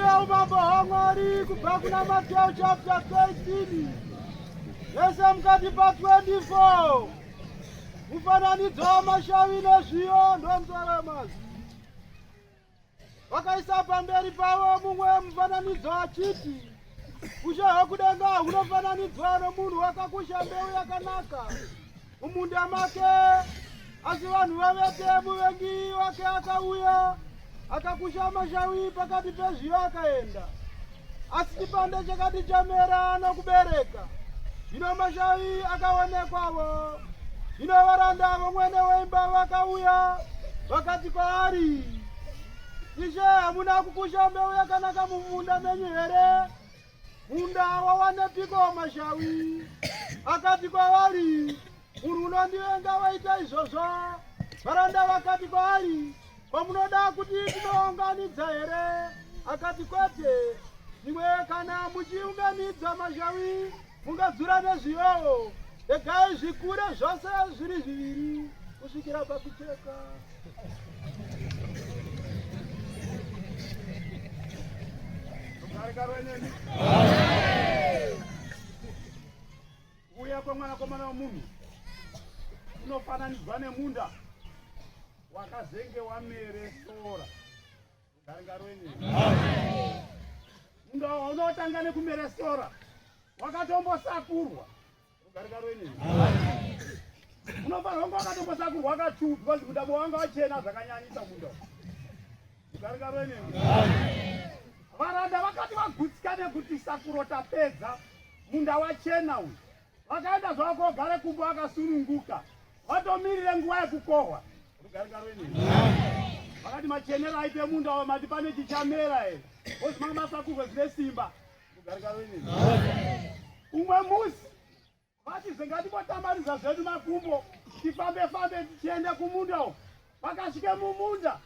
yeumambo hwaMwari kubva kuna Mateo chapter 13 yese mukati pa 24 mufananidzo wamashavi nezviyo ndomusoro wemazwi. Vakaisa pamberi pavo mumwe mufananidzo achiti, Ushe hwokudenga hunofananidzwa nomunhu wakakusha mbeu yakanaka mumunda make, asi vanhu vavete, muvengi wake akauya akakusha mashawi pakati pezviyo akaenda. Asi chipande chakati chamera nokubereka, zvino mashavi akaonekwavo. Zvino varanda vomwene weimba vakauya vakati kwaari, Ishe, hamuna kukusha mbeu yakanaka mumunda menyu here? Munda wawanepiko mashawi? Akati kwavari, Munhu unondivenga waita izvozvo. Varanda vakati kwaari, Ko munoda kuti tinounganidza here? Akati, Kwete, zvimwe kana muchiunganidza mashawi mungadzura nezviyowo. Regai zvikure zvose zviri zviviri kusvikira pakucheka. Kuuya kwemwanakomana womunhu kunofananidzwa nemunda wakazenge wamere sora. Munda unotanga nekumere sora wakatombosakurwa. Unofanirwa kunge wakatombosakurwa kachu because munda wanga wachena zvakanyanyisa munda. Varanda vakati vagutsikane kuti sakuro tapedza munda wachena uyu, vakaenda zvavo kogare kumba vakasununguka, vatomirire nguva yekukohwa. Vakati machenero aite munda uyu, mati pane chichamera here? Ozi manga masakurwe zvine simba. Umwe musi Vatizve ngatimbotambanudza zvedu makumbo tifambe fambe tichienda kumunda uko. Vakasvike mumunda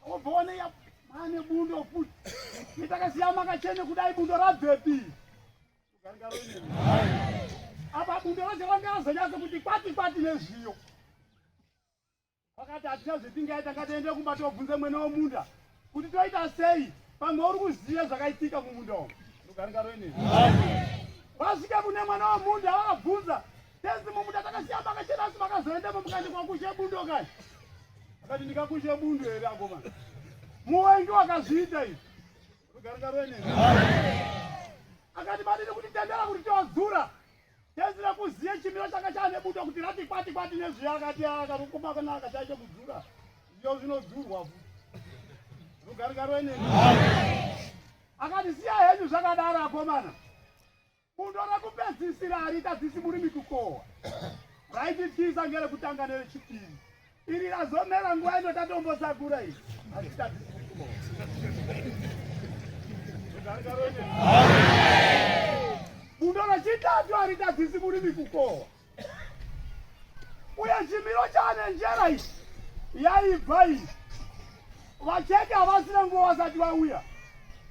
wobva one ya mane bundo futi. Nitakasiya makachene kudai bundo rabvepi. Apa bundo racho ranga razonyatso kuti kwati kwati nezviyo. Vakati hatina zvetingaita ngatiende kumba tobvunze mwene womunda kuti toita sei pamwe uri kuziva zvakaitika mumunda umu. Vasvika kune mwana womunda vakabvunza tenzi mumunda takasiya makachena asi makazoendemo mukaende kwakushe bundo kai. Akati ndikakushe bundo here akomana. Muwengi wakazviita izvi. Akati madini kuti tendera kuti todzura Tenzi rekuziye chimiro changa chane budo kuti rati kwati kwati nezviya akati akarukuma kanaka chaicho kudzura zviyo zvinodzurwa futi rugarika rwenene akati siya henyu zvakadaro akomana bundo rekupedzisira haritadzisi murimi kukohwa raitityisa ngerekutanga nerechipiri Iri razomera nguva ino tatombosakura iri. Bundo rechitatu haritadzisi murimi kukohwa. Uye chimiro chaane njera ichi yaibva iyi. Vacheke havasina nguva vasati vauya.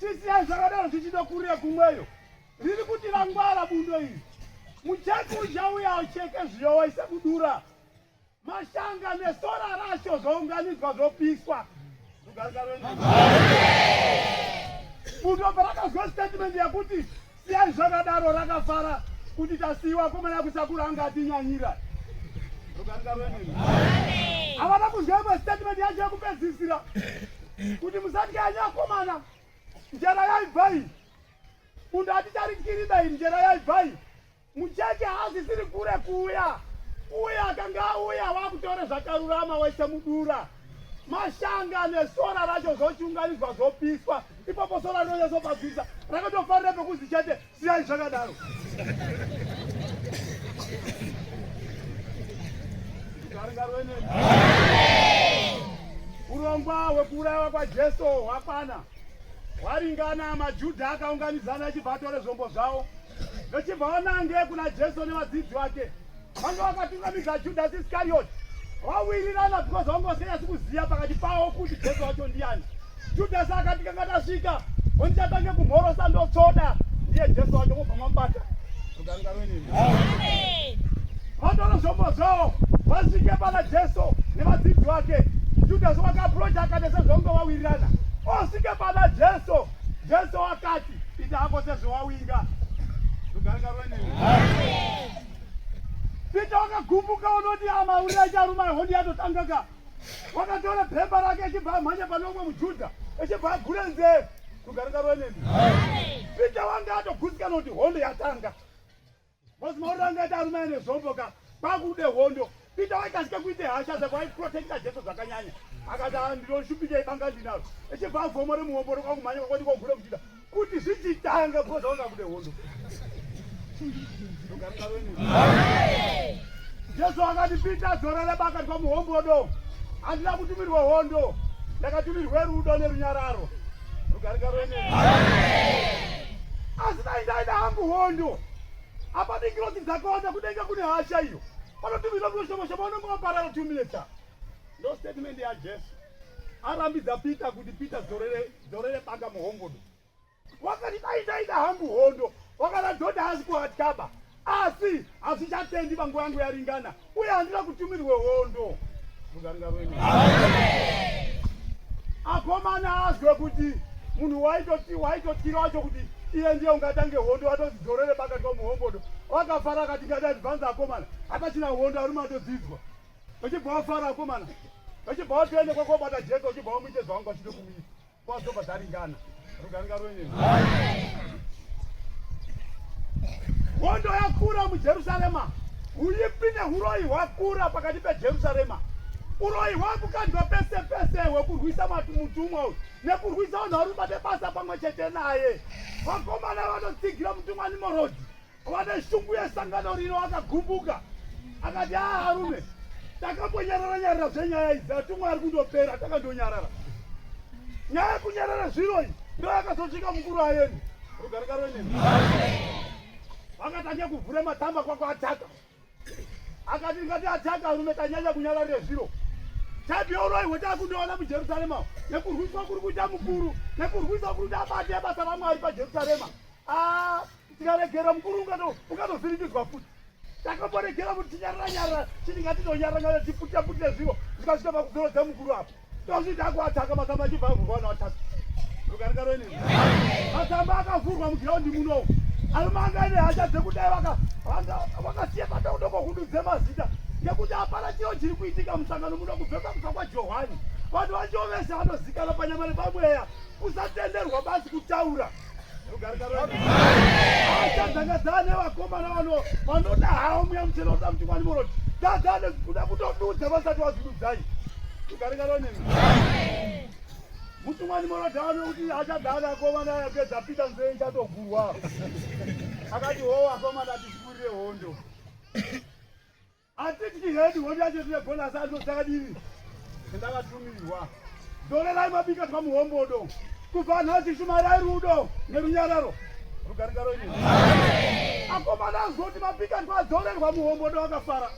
Chisiyai zvakadaro zvichitokurira kumweyo. Riri kuti rangwara bundo iri. Mucheki uchauya ucheke zviyo waise kudura. Mashanga nesora racho zvounganidzwa zvopiswa. Bundo parakazwa statement yekuti siyai zvakadaro rakafara kuti tasiyiwa komana kusakura anga atinyanyira. Havana kuzwa imwe statement yacho yekupedzisira kuti musatya nyakomana njera yaibva iyi. Bundo aticharityiriba iyi njera yaibva iyi. Mucheche haasisiri kure kuuya, uye akanga auya wakutore zvakarurama wese mudura. Mashanga nesora racho zvochiunganidzwa zvopiswa. Ipapo sora rinonyatsobabvisa rakatofanira pekuzi chete siyai zvakadaro. Urongwa hwekuurayiwa kwaJesu hwakwana. Hwaringana, maJudha akaunganidzana achibva atore zvombo zvavo vechibva vanange kuna Jesu nevadzidzi vake. Vanga vakatungamidza Judhasi Iskarioti vawirirana because vanga vasinganyatsi kuziva pakati pavo kuti Jesu wacho ndiyani. Judhasi akati kanga tasvika ondichatange kumhorosa ndotsvoda ndiye Jesu wacho mobva mamubata. Vatora zvombo zvavo vasvike pana Jesu nevadzidzi vake. Judhasi wakaapproach akati sezvaunga vawirirana osvike pana Jesu. Jesu zvose zvewawinga. Rugare ngaruve nemi. Peter wakagumbuka unoti amauri acharume hondo yatotanga ka. Wakatora bhemba rake achibva amhanya pane umwe muJudha achibva agura nzeve. Rugare ngaruve nemi. Peter wanga atogutsikana kuti hondo yatanga. Because mauri anga aita arume ane zvombo ka kwakude hondo. Peter waikasika kuite hasha dzako aiprotecta Jesu zvakanyanya. Akati ah, ndinoshupika ibanga ndinaro. Echibva avhomore muhomboro kwakumhanya kwakwati kogura muJudha. Kuti zvichitanga because wanga kude hondo. Jesu akati Peter dzorera baka twamuhombodo. Handina kutumirwa hondo. Ndakatumirwa rudo nerunyararo. Rugare rwenyu. Asi dai ndaida hangu hondo. Apa ngirozi dzakawanda kudenga kune hasha iyo. Panotumirwa kunoshoma shoma unonge waparara 2 minutes. Ndo statement yaJesu. Arambidza Peter kuti Peter dzorere dzorere banga muhombodo. Wakati dai ndaida hangu hondo, wakati dhodha haasi kuhatyaba, asi hazvichatendi panguva yangu yaringana, uye handina kutumirwe hondo. Akomana azwe kuti munhu waitoti waitotyira wacho kuti iye ndiye ungatange hondo atozi dzorere pakati pamuhombodo. Wakafara akati ngati advance akomana, hapachina hondo arume atodzidzwa. Uchibva wafara akomana, uchibva watoenda kwakobata Jesu, uchibva wamuite zvawanga uchida kumuita. Kwazobva dzaringana. Rugare ngaruve nemi. Hondo yakura muJerusarema. Huipi nehuroyi hwakura pakati peJerusarema. Uroyi hwakukandwa pese pese hwekurwisa mutumwa uyu nekurwisa vanhu vari kubata basa pamwe chete naye. Vakomana vanotsigira mutumwa Nimrodhi Vane shungu yesangano rino akagumbuka akati aa arume takambonyarara nyarara zvenyaya idzi atumwa ari kundopera takandonyarara nyaya yekunyarara zviro iyi ndo yakazosvika mukuru ayendi rugare karwenemi vakatange kuvhura matamba kwako ataka akati ngati ataka arume tanyanya kunyararire zviro type yeuroyi hwetakundoona mujerusarema nekurwiswa kuri kuita mukuru nekurwiswa kuri kuita abate basa ramwari pajerusarema Ah, tikaregera mukuru ungatovhiringidzwa futi. Takamboregera kuti tinyarara nyarara, chiti ngatitonyarara nyarara tiputira putire zviro zvikasvika pakuzorodza mukuru apo. Tozviti akuataka masamba achibva avhurwa vanhu vatatu. Rugarika rwenyu. Masamba akavhurwa mugiraundi muno. Arume anga aine hasha dzekudai vakasiya padoko kududze mazita ngekuti hapana chiro chiri kuitika musangano muno kubva pakufa kwaJohani. Vanhu vacho vese vanozikana panyama nepamweya. Kusatenderwa basi kutaura. Achadzanga dzane vakomana vano vanoda hawo muya muchena uda kuti kwani moroti dzadzane kuda kutodudza vasati vazvidudzai ukaringarwa nemi mutumwani moroti ano kuti achadzana akomana yake dzapinda nzee ichatogurwa akati howo akomana tisikurire hondo Hatityi hedu hondo yacho tine bonus acho dzakadini ndakatumirwa. Dzorerai mabika twamuhombodo. Kubva nhasi shumairai rudo nerunyararo. Rugare ngaruve nemi. Akomana azoti mabika twadzorerwa muhombodo akafara.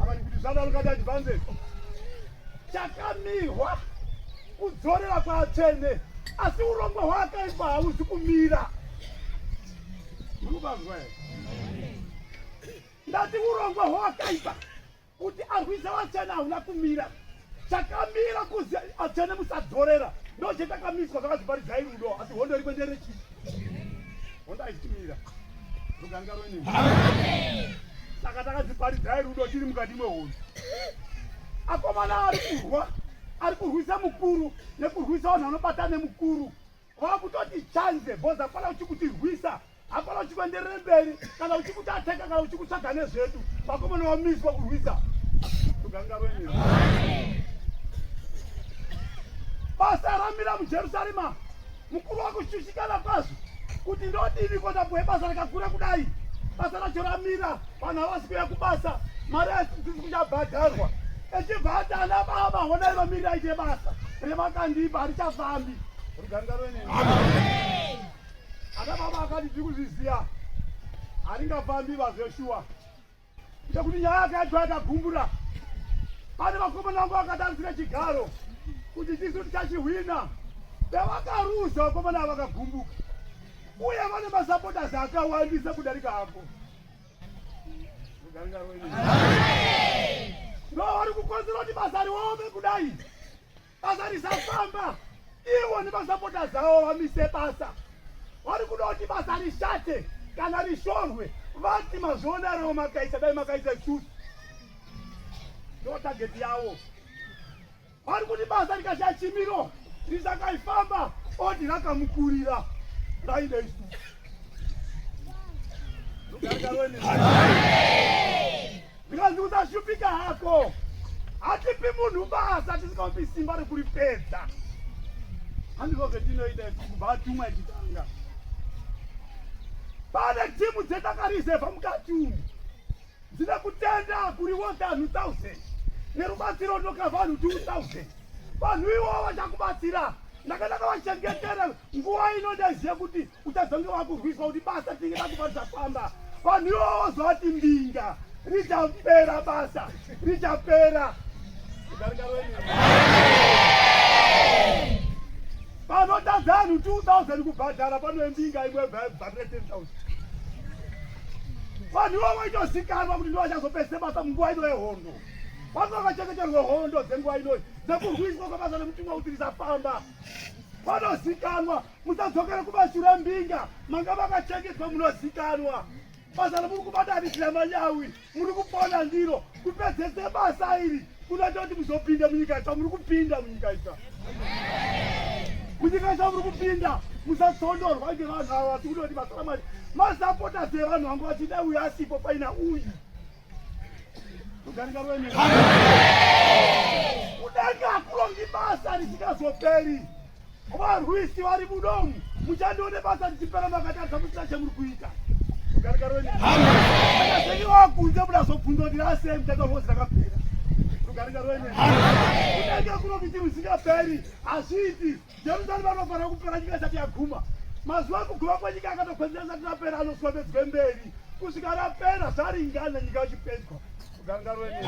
Akati kuti zvadaro ngati advance. Chakamirwa kudzorera kwaatsvene asi urongwa hwaakaipa hauzi kumira. Muri here? Ndati urongwa hwakaipa kuti arwise vatsvene hauna kumira. Chakamira kuzi atsvene musadzorera ndochetakamiswa zvakazviparidzai rudo asi hondo iri kuenderere chii? Hondo haichitimira. Ruganga rwenyu. Saka takadziparidzai rudo tiri mukati mehondo. Akomana ari kurwa, ari kurwisa mukuru nekurwisa vanhu vanobata nemukuru. Wakutoti chanze bhozi hapana uchikutirwisa hapana uchikuenderere mberi kana uchikuti ateka kana uchikutsvaga nezvedu vakomana wamiswa kurwisa ruganga rwenyu basa ramira mujerusarema mukuru wakushushikana kwazvo kuti ndodini kotapuwe basa rakakura kudai basa racho ramira vanhu havasi kuya kubasa mari hadzisi kuchabhadharwa echibva ati ana baba honai vamirira aite basa remakandipa harichafambi ruganga rwenene ana baba akati tiri kuzviziva haringafambi vazveshuwa nekuti nyaya yake yacho yakagumbura pane vakomana vangu vakatarisira chigaro kuti tisu tichachihwina pavakaruza vakomana vakagumbuka uye vane masapotazi akawandisa kudarika ako ndo vari kukonzera kuti basa riome kudai basa risafamba iwo. masapota zavo vamise basa. Vari kuda kuti basa rishate kana rishorwe vati mazviona rewo makaisa dai makaisa isusu. Ndo target yavo. Vari kuti basa rikashaya chimiro risakaifamba odi rakamukurira raida isu. Zvikanzi usashupika hako, hatipi munhu basa tisikamupi simba rekuripedza. Handizvo zvetinoita isu kubva atumwa ichitanga. Pane timu dzetakarizevha mukati umu dzine kutenda kuri worth vanhu 1000 nerubatsiro runoka vanhu 2000 vanhu ivovo vachakubatsira ndanga ndakavachengetera nguva ino ndaiziva kuti uchazonge wakurwiswa kuti basa tinge takubatisa famba vanhu ivovo vozovati mbinga richapera basa richapera panotadza vanhu 2000 kubhadhara panoembinga imwe bhadhare 10000 vanhu ivo vaitozikanwa kuti ndovachazopedzise basa munguva ino yehondo vanhu vakachengeterwe hondo dzenguva inoyi dzekurwiswa kwebasa nemutumwa kuti risafamba vanozikanwa musadzokere kumashure mbinga manga makachengetwa munozikanwa basa ramuri kubatanidzira manyawi muri kupona ndiro kupedzese basa iri kunoita kuti muzopinda munyika itsva muri kupinda munyika itsva munyika itsva muri kupinda musatsondorwa ngevanhu ava vati kunoti basa ramwari masapota sevanhu vangu vachida uyu asipo paina uyu kudenga hakurongi basa risingazoperi Varwisi vari mudomu muchandione basa richipera makatarisa musina chemuri kuita. Rugare wakunze munazobvunza kuti rasei mutata rwose rakapera. Rugare rwene. Kudenga kuno kuti rusingaperi hazviiti. Jerusarema rinofanira kupera nyika isati yaguma. Mazuva ekuguma kwenyika akatokwedzera isati rapera anoswebedzwe mberi kusvika rapera zvaringana nyika yochipedzwa. Rugare rwene.